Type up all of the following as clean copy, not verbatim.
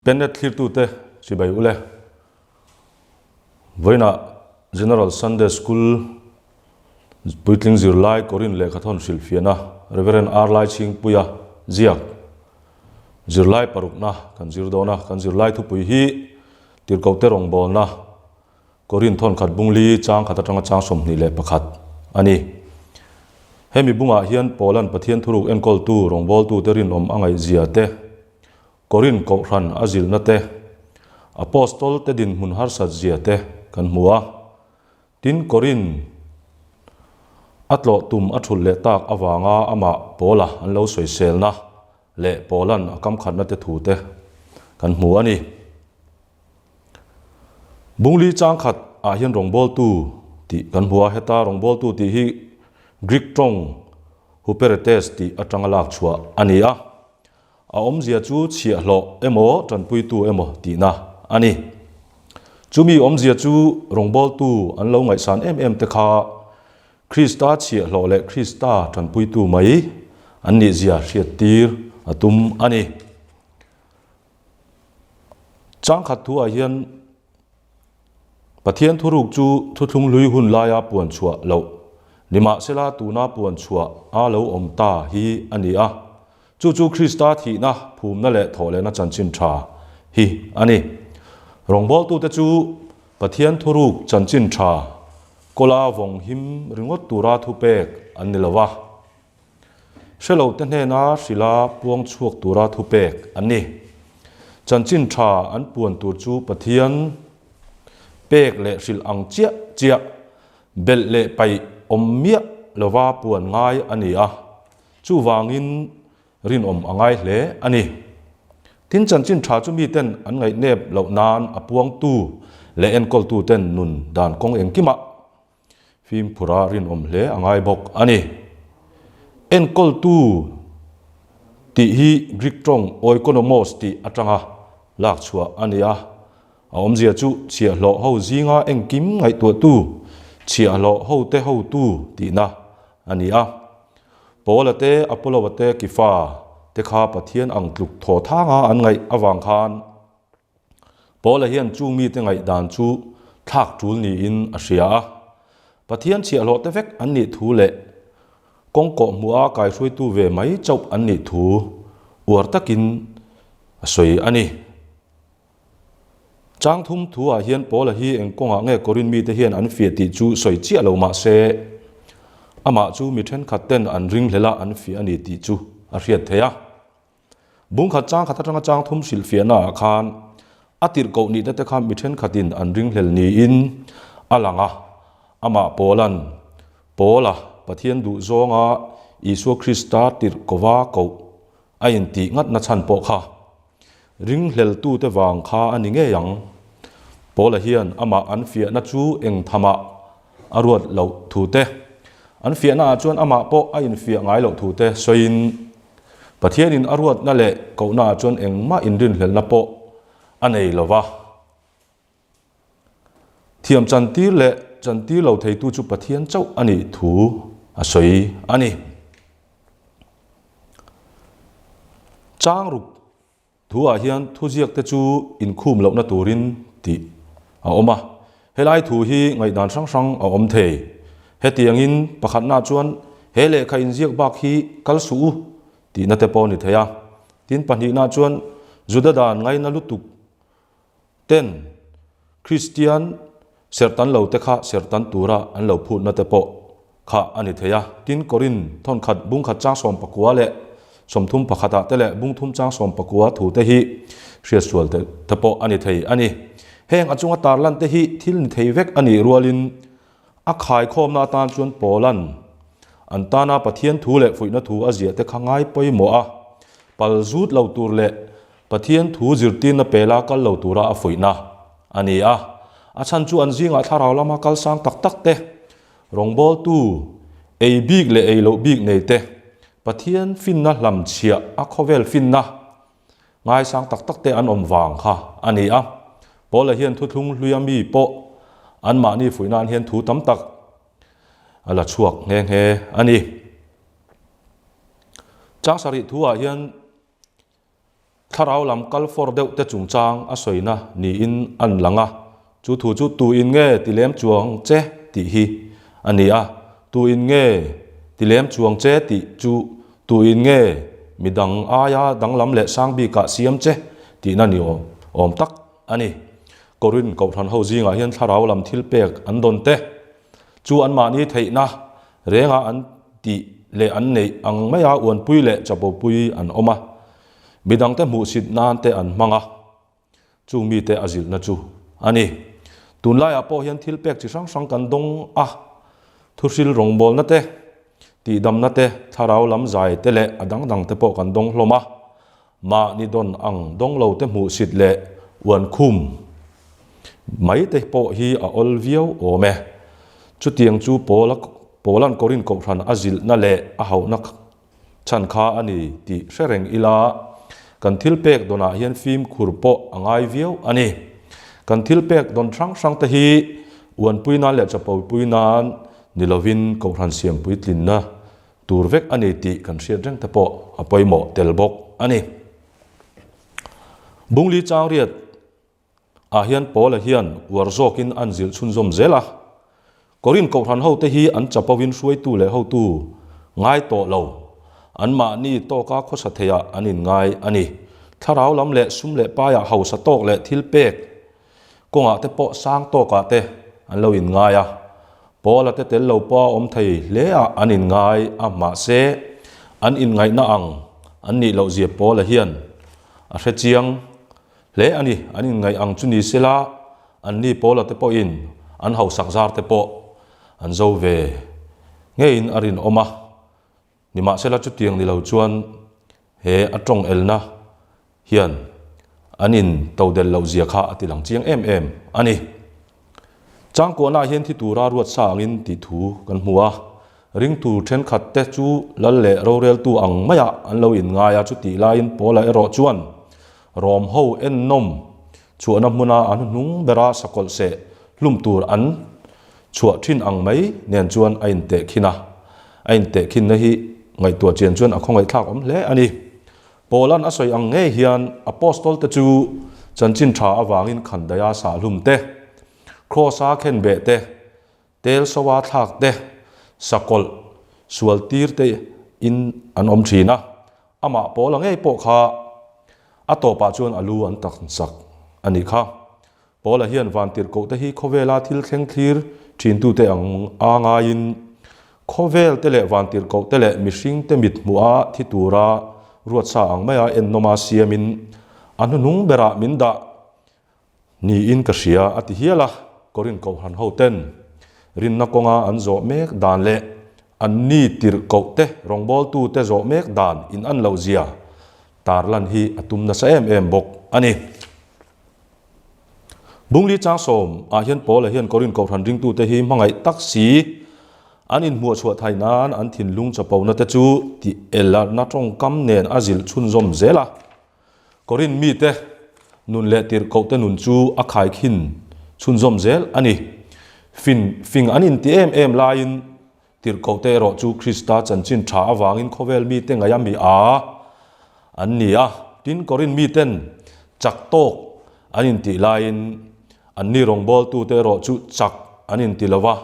Pennet thlirtute chibai ule. Vawiinah General Sunday School puitling zirlai Korin lehkhathawn hrilhfiahna Rev. R. Laichhingpuia ziak zirlai parukna kan zir dawn a. Kan zirlai thupui hi Tirhkohte rawngbawlna Korin thawnkhat bungli chang khat atanga chang 21 a ni. Hemi bungah hian Paulan Pathian thuruk enkawltu rawngbawltute rinawm a ngaihzia te, Korin kohhran a zilhna te, Apostol te dinhmun harsat zia te kan hmu a. Tin, Korin a tlawh tum a thulh leh tak avanga amah Paula an lo sawiselna leh Paula'n a kamkhatna te thu te kan hmu a ni. Bungli changkhat ah hian rawngbawltu tih kan hmu a, heta rawngbawltu tih hi Greek tawng huperetes tih atanga lak chhuah a ni a. A awmzia chu chhiahhlawh emaw tanpuitu emaw tihna a ni. Chumi awmzia chu rawngbawltu an lo ngaihsan em em te kha Krista chhiahhlawh leh Krista tanpuitu mai an nihzia hriattir a tum a ni. Changkhat thuah hian Pathian thuruk chu thuthlung hlui hun laia puan chhuah loh, nimahsela tuna puan chhuah a lo awm ta hi a ni a. Chu chu Krista thihna, phumna leh thawhlehna chanchin tha hi a ni. Rawngbawltute chu Pathian thuruk chanchin tha kawla vawng him ringawt tura thupek an ni lo va. Hre lote hnena hrila puang chhuak tura thupek an ni. Chanchin tha an puan tur chu Pathian pek leh hrilh ang chiah chiah, belh leh paih awm miah lova puan ngai a ni a, chuvangin rinawm a ngai hle a ni. Tin, chanchin tha chu miten an ngaihnep loh nan a puangtu leh enkawltuten nun dan kawng engkimah Fimkhura rinawm hle a ngai bawk a ni. Enkawltu tih hi Greek tawng oikonomos tih atanga lak chhuah a ni a. A awmzia chu chhiahhlawh ho zinga engkim ngaihtuahtu, chhiahhlawh hote hotu tihna a ni a. Paula te, Apollo-a te, Kefa te kha Pathian ang tluk thaw thanga an ngaih avang khan, Paula hian chung mite ngaihdan chu thlak tul niin a hria a. Pathian chhiahhlawh te vek an nih thu leh kawng kawh hmuha kaihruaitu ve mai chauh an nih thu uar takin a sawi a ni. Chang thum thuah hian Paula hi eng kawngah nge Korin mite hian an fiah tih chu sawi chiah lo mah se, amah chu mi thenkhat ten an ringhlel a an fiah a ni tih chu a hriat theih a. Bungkhat chang khat atanga chang thum hrilhfiahna ah khan a tirh koh nihna te kha mi thenkhatin an ringhlel niin a lang a, amah Paula'n, Paula, Pathian duh zawnga Isua Krista tirh kova koh a intih ngatna chhan pawh kha ringhleltute vang kha a ni ngei ang. Paula hian amah an fiahna chu eng thamah a ruat loh thu te, an fiahna ah chuan amah pawh a infiah ngai loh thu te sawiin, Pathianin a ruatna leh kohna ah chuan engmah inrinhlelhna pawh a nei lo va. Thiam chantir leh chantir lo theitu chu Pathian chauh a nih thu a sawi a ni. Chang ruk Thu ah hian thuziak te chu inkhum lohna turin tih a awm a. Helai thu hi ngaihdan hrang hrang a awm thei. Hetiangin pakhatna chuan he lehkha inziak bak hi kal suh u tihna te pawh a ni thei a. Tin pahnihna chuan Juda dan ngaina lutuk ten Kristian serhtan lo te kha serhtan tura an lo phutna te pawh kha a ni thei a. Tin, Korin thawnkhat bungkhat chang 19 leh 31 ah te leh bungthum chang 19 thu te hi hriatsual te te pawh a ni thei a ni. Heng a chunga tarlan te hi thil ni thei vek a nih rualin a khaikhawmna atan chuan Paula'n an tana Pathian thu leh fuihna thu a ziah te kha ngai pawimawh a, pal zut lo tur leh Pathian thu zirtirna pela kal lo tura a fuihna a ni a, a chhan chu an zingah thlarau lama kal sang tak tak te, rawngbawltu, ei bik leh ei loh bik nei te, Pathian finna hlamchhiah a khawvel finna ngaisang tak tak te an awm vang kha a ni a. Paula hian thuthlung hluia mi pawh anmahni fuih nan hian thu tam tak a la chhuak nghe nghe a ni. Chang sarih thuah hian. Thlarau lam kal fawr deuh te chungchang a sawina niin an lang a, chu thu chu tu in nge ti lem chuang che tih hi a ni a, tu in nge ti lem chuang che tih chu tu in nge midang aia danglam leh sang bikah siam che tihna ni awm tak a ni. Korin Kohhran ho zingah hian thlarau lam thil pek an dawn te chu anmahni theihna renga an tih leh an neih ang maia uanpui leh chapopui an awm a. Midangte hmuhsit nan te an hmang a, chung mite a zilhna chu a ni. Tunlaiah pawh hian thil pek chi hrang hrang kan dawng a, thuhril rawngbawlna te, tihdamna te, thlarau lam zai te leh a dang dang te pawh kan dawng hlawm a. Mahni dawn ang dawng lo te hmuhsit leh uan khum mai te pawh hi a awl viau awm e. Chutiang chu Paula Paula'n Korin Kohhran a zilhna leh a hauhna Chhan kha a ni tih hre reng ila, kan thil pek dawnah hian fimkhur pawh a ngai viau a ni. Kan thil pek dawn hrang hrang te hi uanpui nan leh chapopui nan ni lovin Kohhran siampui tlinna tur vek a ni tih kan hriat reng te pawh a pawimawh tel bawk a ni. Bungli Changriat ah hian Paula hian uar zawkin an zilh chhunzawm zel a. Korin Kohhran hote hi an chapovin hruaitu leh hotu ngai tawh lo, anmahni tawka khawsa theiah an inngai a ni. Thlarau lam leh sum leh paiah hausa tawk leh thil pek kawngah te pawh sang tawkah te an lo inngai a. Paula te tel lo pawh a awm thei hle ah an inngai a, mahse an inngaihna ang an nih loh zia Paula hian a hre chiang. Hle a ni, an inngaih ang chu ni sela, anni Paula te pawhin an hausak zar te pawh an zo ve ngeiin a rinawm a. Nimahsela chutiang ni lo chuan he a tawng elna hian an in todelh loh zia kha a ti lang chiang em em a ni. Changkuahnaah hian thi tura ruat sa angin tih thu kan hmu a, ringtu thenkhat te chu lal leh roreltu ang maiah an lo inngai a, chutih laiin Paula erawh chuan Rom ho ennawm chhuahna hmuna a hnuhnung bera sakawlh seh hlum tur an chhuah thin ang mai nen chuan a intehkhin a, a intehkhinna hi ngaihtuah chian chuan a khawngaihthlak awm hle a ni. Paula'n a sawi ang ngei hian Apostol te chu chanchin tha avangin khandaia sahlum te, Kraws-a khenbeh te, tel soa thlak te, sakawlh sual tir te in an awm thin a. Amah Paula ngei pawh kha a tawpah chuan a lu an taksak a nih kha. Paula hian vantirhkoh te hi khawvela thil thleng thlir thintute ang a ngaiin, khawvel te leh vantirhkoh te leh mihring te mit hmuha thi tura ruatsa ang maia ennawma siamin a hnuhnung berah min dah niin ka hria a ti hial a. Korin Kohhran hoten rinna kawnga an zawh mek dan leh anni tirhkoh te rawngbawltute zawh mek dan in an loh zia tarlan hi a tum nasa em em bawk a ni. Bungli Changsawm ah hian Paula hian Korin Kohhran ringtute hi hmangaih tak si an inhmuahchhuah thai nan an thinlung chapona te chu tih elna tawngkam nen a zilh chhunzawm zel a. Korin mite nun leh tirhkohte nun chu a khaikhin chhunzawm zel a ni. Fin fing an inti em em laiin Tirhkohte erawh chu Krista chanchin tha avangin khawvel mite ngaih a mi a an ni a. Tin, Korin miten chak tawk an intih laiin anni rawngbawltute erawh chu chak an inti lo va,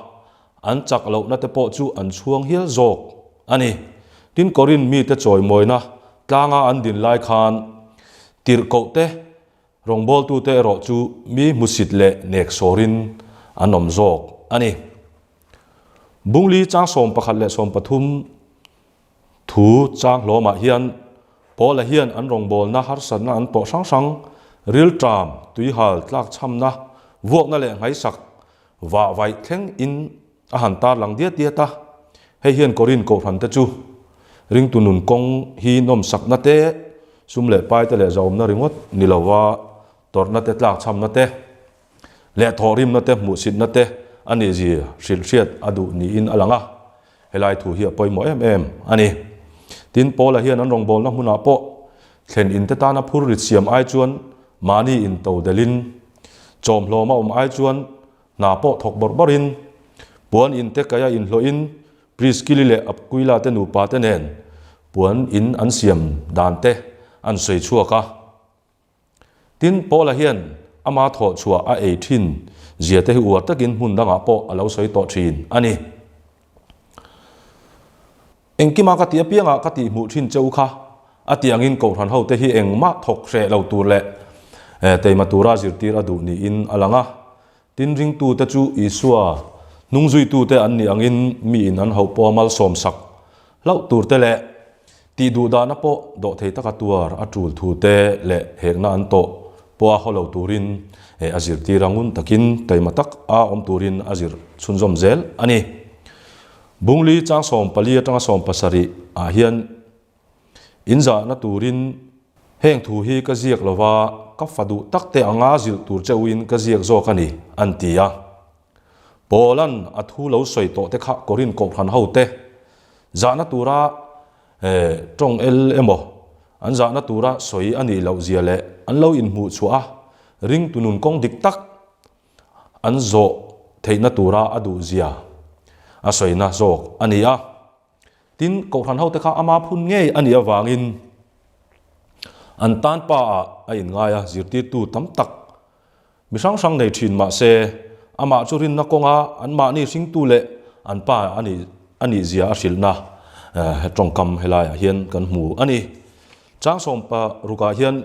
an chak lohna te pawh chu an chhuang hial zawk a ni. Tin, Korin mite chawimawina tlanga an din lai khan tirhkohte Rawngbawltute erawh chu mi hmusit leh nek sawrin an awm zawk a ni. Bungli chang 11 leh 13 thu chang hlawmah hian Paula hian an rawngbawlna harsatna an tawh hrang hrang, rilṭam, tuihal, tlakchhamna, vuakna leh nghaisak vah vaih thleng in a han tar lang diat diat a. Hei hian Korin Kohhran te chu ringtu nun kawng hi nawmsakna te, sum leh pai te leh zahawmna ringawt ni lova tawrhna te, tlakchhamna te leh thawhrimna te, hmuhsitna te a nih zia hrilh hriat a duh niin a lang a. Helai thu hi a pawimawh em em a ni. Tin, Paula hian an rawngbawlna hmunah pawh thlen in te tana phur rit siam ai chuan mahni into delhin chawmhlawm a awm ai chuan Hna pawh thawk bawrh bawrhin, puan in te kaia inhlawhin Priskili leh Aquila te nupa te nen puan in an siam dan te an sawi chhuak a. Tin, Paula hian ama thawh chhuah a ei thin zia te hi uar takin hmun dangah pawh a lo sawi tawh thin a ni. Engkima ka tih apiangah ka tih hmuh thin che u kha a tih angin Kohhran hote hi engmah thawk hreh lo tur leh teima tura zirtir a duh niin a lang a. Tin, ringtute chu Isua hnungzuitute an nih angin miin an hauh pawha malsawmsak hlauh turte leh tih duh dahna pawh dawhthei taka tuar a tul thute leh hekna an tawh pawha haw lo turin a zirtir a, ngun takin taima tak a awm turin a zir chhunzawm zel a ni. Bungli chang 14 atanga 17 ah hian inzahna turin heng thu hi ka ziak lova ka fa duh tak te anga zilh tur che uin ka ziak zawk a ni, an ti a. Paula'n a thu lo sawi tawh te kha Korin kohhran ho te zahna tura tawng el emaw an zahna tura sawi a nih loh zia leh an lo inhmuh chhuah a ringtu nun kawng dik tak an zawh theihna tura a duh zia a sawina zawk a ni a. Tin, Kohhran hote kha ama phun ngei a nih avangin an tan pa ah a inngai a, zirtirtu tam tak mi hrang hrang nei thin mah se amah chu rinna kawnga anmahni hringtu leh an pa a nih a nih zia a hrilhna tawngkam helaiah hian kan hmu a ni. Chang sawmpa rukah hian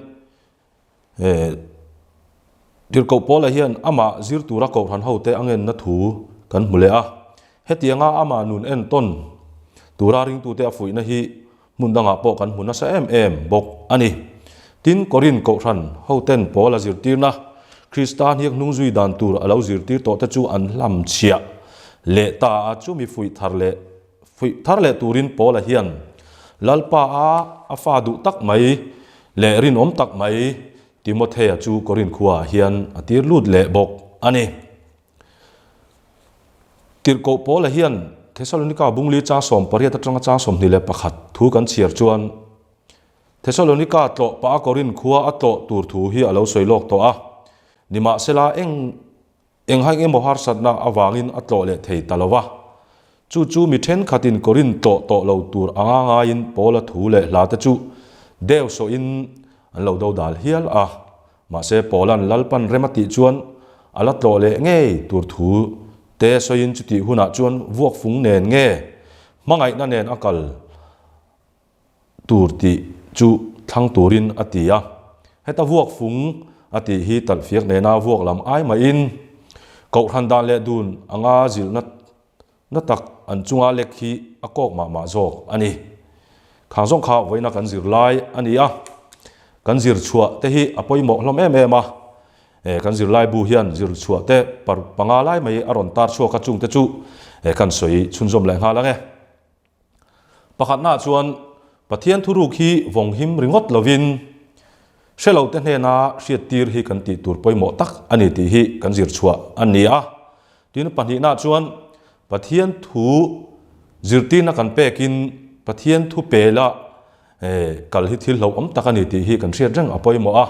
Tirhkoh Paula hian amah zir tura Kohhran hote a ngenna thu kan hmu leh a. Hetianga amah nun entawn tura ringtute a fuihna hi hmun dangah pawh kan hmu nasa em em bawk a ni. Tin, Korin Kohhran hoten Paula zirtirna Krista hniak hnung zui dan tur a lo zirtir tawhte chu an hlamchhiah leh ta a, chumi fuih thar leh Fuih thar leh turin Paula hian Lalpa a a fa duh tak mai leh rinawm tak mai Timothea chu Korinth khuaah hian a tir lut leh bawk a ni. Tirhkoh Paula hian Thesalonika bungli chang 18 atanga chang 21 thu kan chhiar chuan Thesalonika tlawh pah a Korinth khua a tlawh tur thu hi a lo sawi lawk tawh a, nimahsela eng Eng haih emaw harsatna avangin a tlawh leh thei ta lo va. Chu chu mi thenkhatin Korinth tlawh tawh lo tur anga ngaiin Paula thu leh hlate chu deu sawhin an lo do dal hial a. Mahse Paula'n Lalpan rem a tih chuan a la tlawh leh ngei tur thu te sawiin chutih hunah chuan vuakfung nen nge hmangaihna nen a kal tur tih chu thlang turin a ti a. Heta vuak fung a tih hi talhfiak nena vuak lam ai mahin Kohhran dan leh dun anga zilhna na tak an chunga lek hi a kawk mah mah zawk a ni. Khang zawng kha vawiina kan zir lai a ni a, kan zir chhuah te hi a pawimawh hlawm em em a. Kan zirlaibu hian zir chhuah te par panga lai mai a rawn tar chhuak a, chungte chu kan sawi chhunzawm leh nghal ang e. Pakhatnaah chuan Pathian thuruk hi vawnghim ringawt lovin hre lote hnena hriattir hi kan tih tur pawimawh tak a ni tih hi kan zir chhuah a ni a. Tin, pahnihnaah chuan Pathian thu zirtirna kan pekin Pathian thu pela kal hi thil hlauhawm tak a ni tih hi kan hriat reng a pawimawh a.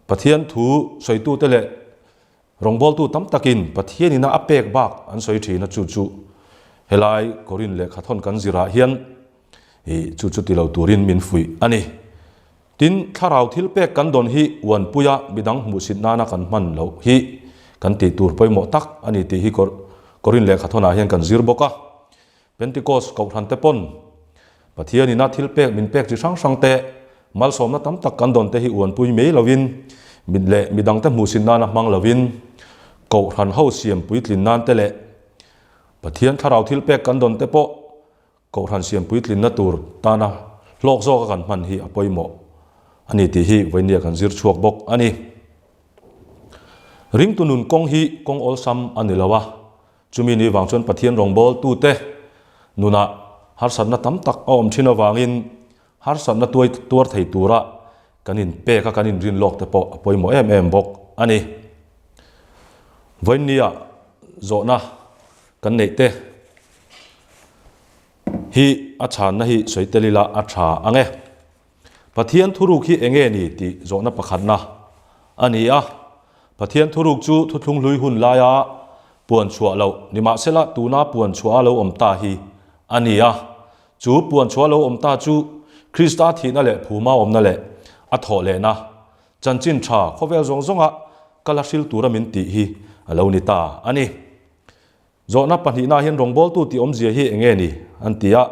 Pathian thu sawitute leh Rawngbawltu tam takin Pathian ina a pek bak an sawi thin a, chu chu helai Korin lehkha thawn kan zirah hian ih chu chu ti lo turin min fuih a ni. Tin, thlarau thil pek kan dawn hi uanpuia midang hmuhsit nana kan hman loh hi kan tih tur pawimawh tak a ni tih hi Korin lehkha thawnah hian kan zir bawk a. Pentecost kohhran te pawn Pathian ina thil pek min pek chi hrang hrang te, malsawmna tam tak kan dawn te hi uanpui mai lovin, mit leh midang te hmuhsit nana hmang lovin, kohhran ho siam puitlin nan te leh Pathian thlarau thil pek kan dawn te pawh kohhran siam puitlinna tur tana hlawk zawka kan hman hi a pawimawh a ni tih hi vawinia kan zir chhuak bawk a ni. Ringtu nun kawng hi kawng awlsam a ni lo a, Chumi ni vang chuan Pathian rawngbawltute nunah harsatna tam tak a awm thin avangin harsatna tuai tuar thei tura kan inpek a, kan inrin lawk te pawh a pawimawh em em bawk a ni. Vawiinnia zawhna kan neih te hi a chhanna hi sawi tel ila a tha ang e. Pathian thuruk hi enge ni tih zawhna pakhatna a ni a. Pathian thuruk chu thuthlung hlui hun laia puan chhuah loh nimahsela tuna puan chhuah a lo awm ta hi a ni a. Chu puan chhuah lo awm ta chu Krista thihna leh phuma awmna leh a thawh lehna. Chanchin tha khawvel zawng zawnga kal a hril tura min tih hi a lo ni ta a ni. Zawhna pahnihna hian rawngbawltu tih awmzia hi eng nge ni? an ti a.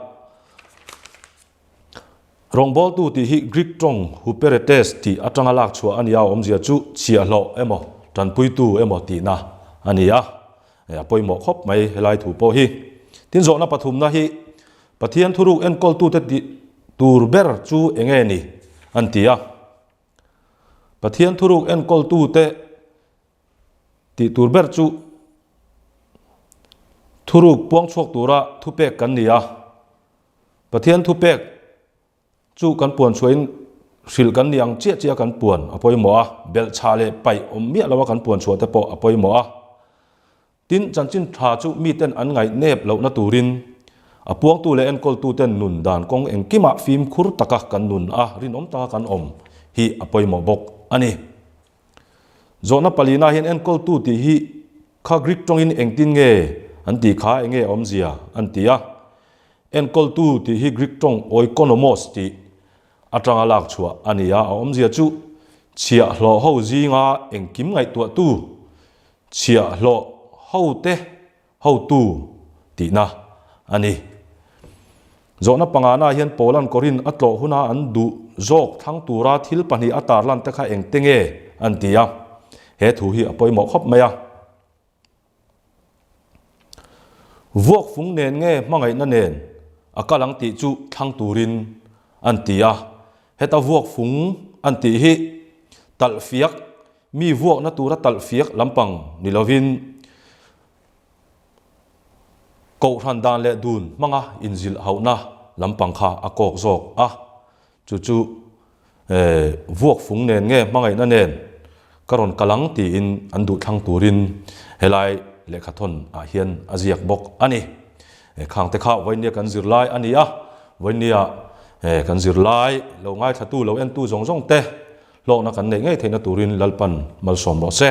Rawngbawltu tih hi Greek tawng huperetes tih atanga lak chhuah a ni a, awmzia chu chhiahhlawh emaw, tanpuitu emaw tihna a ni a. A pawimawh khawp mai helai thu pawh hi. Tin zawhna pathumna hi Pathian thuruk enkawltute tih tur ber chu eng nge ni? an ti a. Pathian thuruk enkawltute Tih tur ber chu thuruk puang chhuak tura thupek kan ni a, Pathian thupek chu kan puan chhuahin hrilh kan ni ang chiah chiah kan puan a pawimawh a, belhchhah leh paih awm miah loa kan puan chhuah te pawh a pawimawh a. Tin, chanchin tha chu miten an ngaih nep lohna turin a puangtu leh enkawltuten nun dan kawng engkimah fimkhur taka kan nun a, rinawm taka kan awm hi a pawimawh bawk a ni. Zawhna palina hian enkawltu tih hi kha Greek tawngin engtin nge an tih kha enge a awmzia an ti a. Enkawltu tih hi Greek tawng oikonomos tih atanga lak chhuah a ni a, a awmzia chu chhiahhlawh ho zinga engkim ngaihtuahtu, chhiahhlawh hote hotu tihna a ni. Zawhna pangana hian Paulan Korin a tlawh huna an duh zawk thlang tura thil pahnih a tarlan te kha engte nge an ti a, he thu hi a pawimawh khawp mai a. Vuak fung nen nge hmangaihna nen a kal ang tih chu thlang turin an ti a, heta vuak fung an tih hi talhfiak Mi vuakna tura talhfiak lampang ni lovin Kohhran dan leh dun hmanga inzilh hauhna lampang kha a kawk zawk a, chu chu vuak fung nen nge hmangaihna nen ka rawn kal ang tiin an duhthlang turin helai lehkhathawn ah hian a ziak bawk a ni. Khangte kha vawinia kan zirlai a ni a, vawinia kan zirlai lo ngaithlatu lo entu zawng zawng te Hlawkna kan neih ngei theihna turin Lalpan malsawm rawh se.